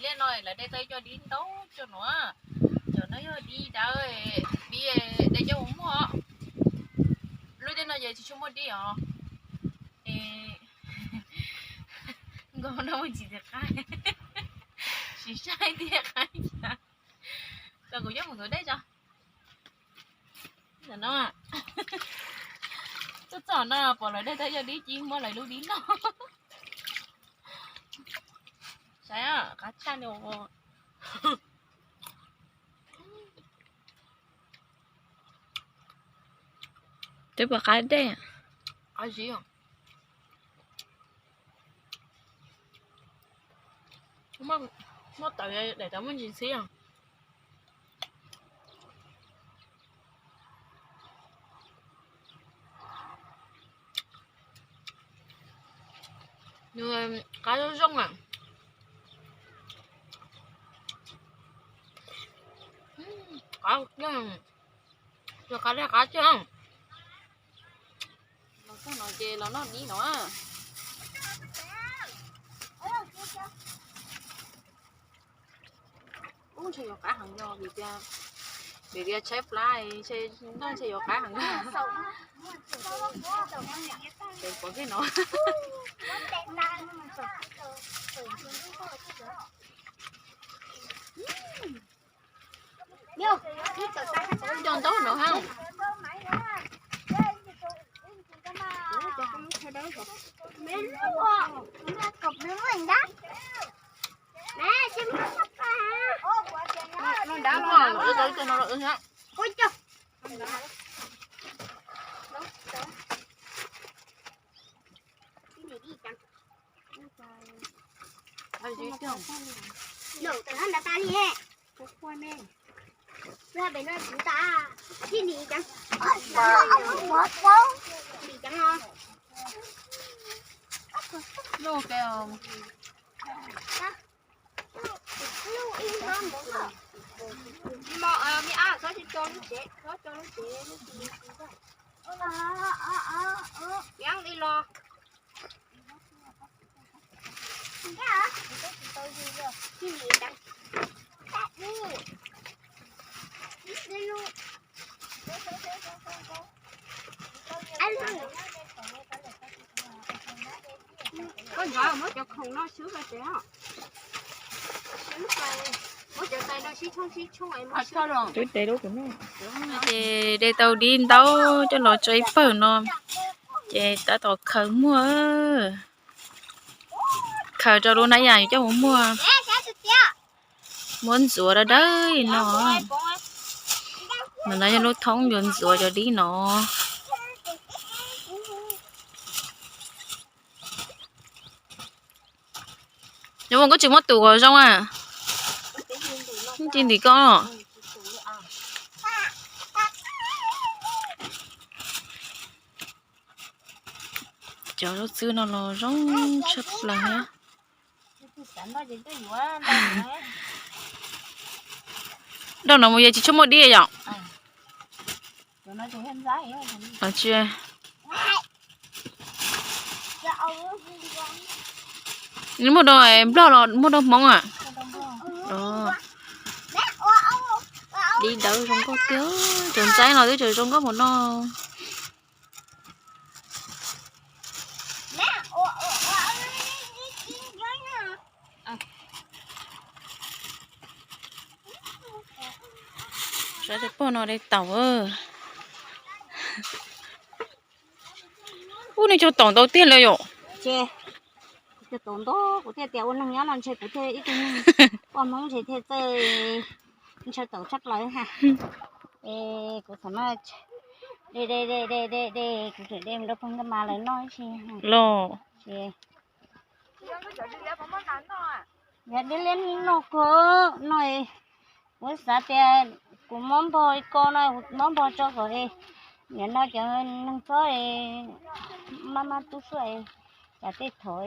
Liaj no lawv de tau cov dib ntau cov no, cov no yog dib dawb, dib de coj mus muag. Lub tej no ces tsis tshua muaj dib os. Nkaus no mus tsis tias qab, tsis saib tias qab cas. Los kuv coj mus ntxuav dej tso. Txoj txoj no pom lawv de tau cov dib ci muab lawv lub dib noj. Saib qab tshaj li. Twb pom qab dej. Qab zib. Muab tawv daim tawv muaj ntsis ntxhib os. Nws qab zoo zoo na. Qab, qab dej qab tiag. Los txog no ces los noj dib no. Ub, ntshe yuav qab heev yog vim tias, vim tias tshaib plab, ntshe noj ntshe yuav qab heev. Pom tej no. Coj ntau no ha. Ua, ua cov no los wb thiab. Koj nrog muab cov khoom no swb rau ces, swb rau, muab cov tais no sib tshoob sib tshoob es muab swb rau. Twb tes lub kuv noj. Ces de tau dib ntaub coj los tso ib pawg no, ces tab tom khaws muag, khaws rau lub hnab yas coj mus muag, muab ntxuav dawb dawb no. No yog lub thoob yuav ntxuav cov dib no. Nyob ua koj tsis muab tus kom zoo a, ci ntim koj. Cov lub txwb no los zoo tshaj plaws thiab. Rau no mus yog tsis tshua muaj dib yom? Muaj rau nplog los muaj rau hmoob a? Dib dawb zoo nkauj tiag, cov ntxaib no twb tseem zoo nkauj mus no. Saib tus pog no de taum. Ub, nej cog taum ntau tiag li yom? Cog taum ntau, kuv thiaj tias ua neeg nyob no ntshe kuv thiaj ib tug neeg poj Hmoob ntshe thiaj txawj ntshaw taum tshaj plaws ha. Es kuv thaum no de de de de de de, kuv tseem de mus rau pog Nkaj Mas lawv noj ib si. Los, yog dib liab noj kawg no, kuv xav tias kuv muab npog ko no, muab npog tso kom niam no cov neeg txob maj maj tub suab, cas tej thaum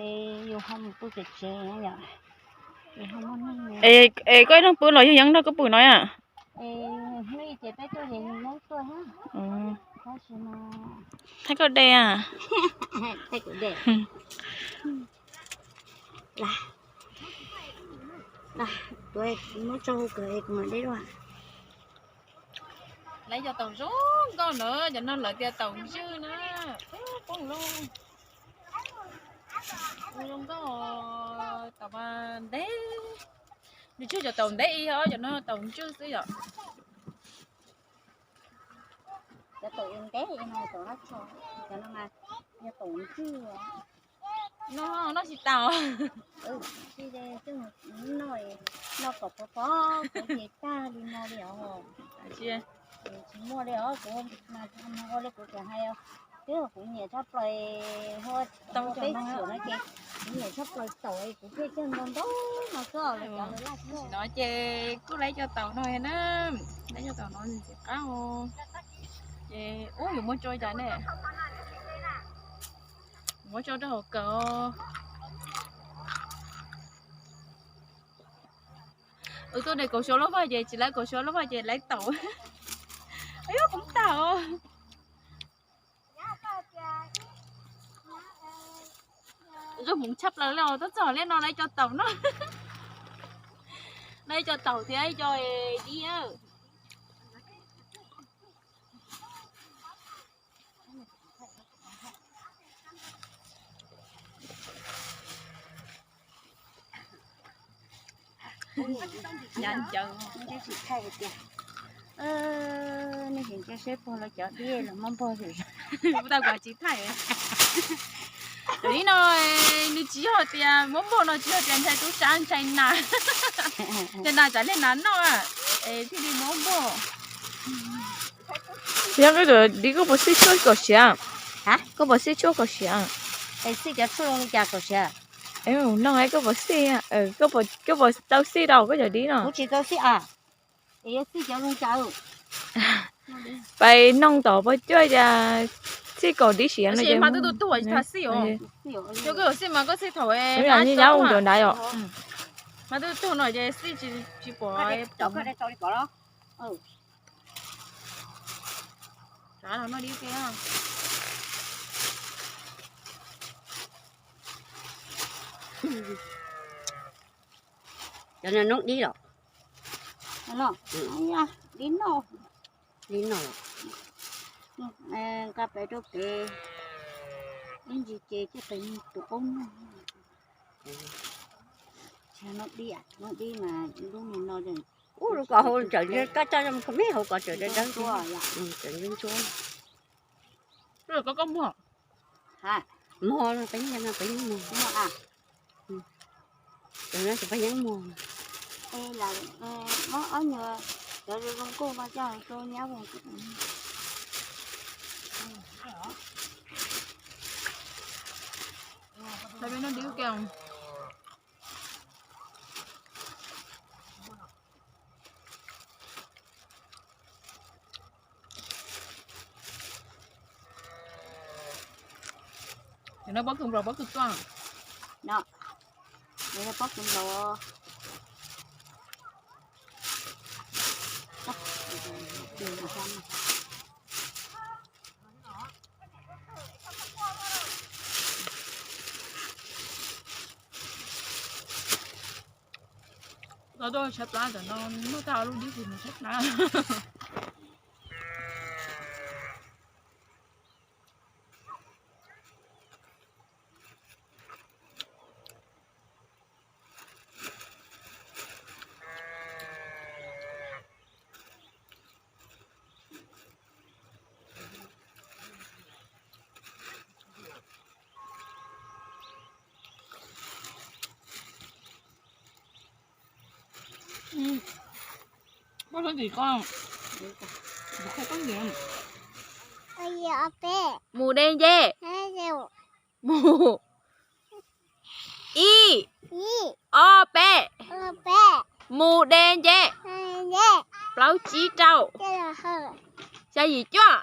yus ho mus pw pem tsev yom. Es koj ib leeg pw los yog yeeb nrog koj pw no a? Thaij koj de a. Kuv muab tso hauv kawm kuv mam deb dua. Lawv cov taum zoo nkauj na, cov no lawv tias taum ntswj na. Poob loo, zoo nkauj, taum mas ntev. Nws tsis yog cov taum ntev ib yam, cov no taum ntswj xwb yom. Cov taum ntev no, cov no mas yog taum ntswj. No noj tsis tau. Noj, noj kom pov pob kuv ces tag li no li os. Tsis muaj li os, kuv mas ua li kuv tseem hais, twb kuv nyiam tshaj plaws, hu tau peb xyuam no ces kuv nyiam tshaj plaws taum, kuv thiaj cog ntau ntau no xwb. Tam sim no ces kuj lawv cov taum no na, lawv cov taum no ntxim qab. Ces ub, yuav muab tso cas ne? Muab tso rau hauv kawm. Wb tuaj de kaum xyuas lub vaj ces tsis lawv kaum xyuas lub vaj ces lawv taum. Aib, kuv taum. Zoo hmoov tshaj plaws li os, tab txog li no lawv cov taum no. Lawv cov taum thiab cov dib. Nyob ntawd tsis thaij tias, nej tseem ntsia seb puag los cov dib los muab npog. Tsis thaij. Tam sim no nws tsis yog tias muab npog no tsis yog tias ntshai tub sab ntshai nas, ntshai nas tsam li nas noj es thiaj li muab npog. Yog koj cov dib koj puas xij tshuaj kom siav? Koj puas xij tshuaj kom siav? Xij cov tshuaj zoo li cas kom siav? No koj puas xij, koj puas tau xij rau koj cov dib no? Kuv tsis tau xij a. Yuav xij cov zoo cas? Pais noog tom pog cuaj cas xij kom dib siav no. Hmab twb tuag tuag tsis tau xij os. Koj xij mas koj xij thaum nyob ua nraud os. Hmab twb tuag no ces xij tsis pom. Cov no noob dib los? Dib noj. Dib noj. Nqa pem rau pem ib ntsis ces coj pem tus qoob noj. Noob dib, noob dib mas lub no ub, lub ko hauv tseem koj coj zoo kho meb hauv ko tseem dawb dawb, tseem ntsuab ntsuab. Koj muag, muag peb yeej muag. Peb yeej muag. Ob nyuag cov zoo zoo nkauj no coj rau nyab. Cov no pob kws nplaum pob kws tuaj. No, pob kws nplaum. Los tuaj tshaib plab tam no, muaj tag lub dib tsis mus tshaib plab. Koj xub ntim koj. Mus de nce. Mus. Ib, ob, peb. Mus de nce. Plaub tsib rau. Xya yim cuaj.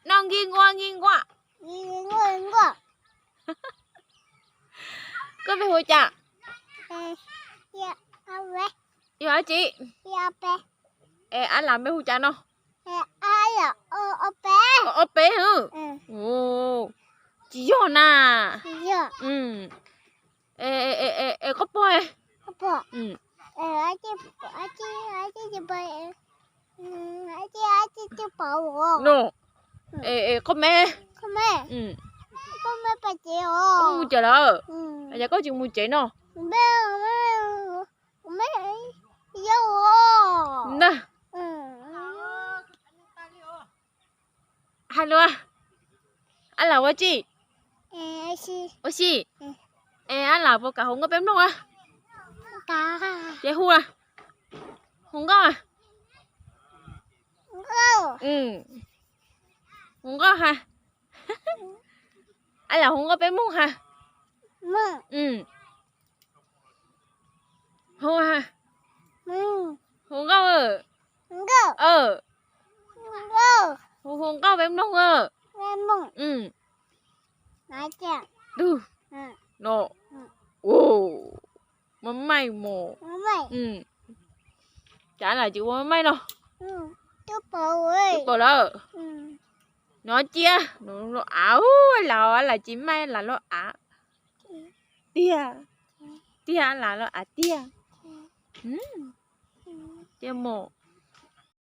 Noj nkig nkuaj nkig nkuaj. Koj npe hu cas? Yog dab tsi? Es Ab Lam npe hu cas no? Ob peb. Tsis yog na. Es koj pog? No, es, es qoj me. Koj mus tsev lawm? Yog koj tsis mus tsev no. Ntag. Hais lus. Ab Lam ua tsi? Ua si. Es Ab Lam puas kam hu nkauj peb mloog a? Ces hu a. Hu nkauj a. Hu nkauj ha. Ab Lam hu nkauj peb mloog ha. Hu ha. Hu nkauj. Hu, hu nkauj peb mloog. Tug, no, maj maij mos. Cas Ab Lam tsis ua maj maij no? Twb pom lawm. No cia, no los av, Ab Lam, Ab Lam tsis maj, Ab Lam los av. Tiag, tiag, Ab Lam los av tiag. Cia mos.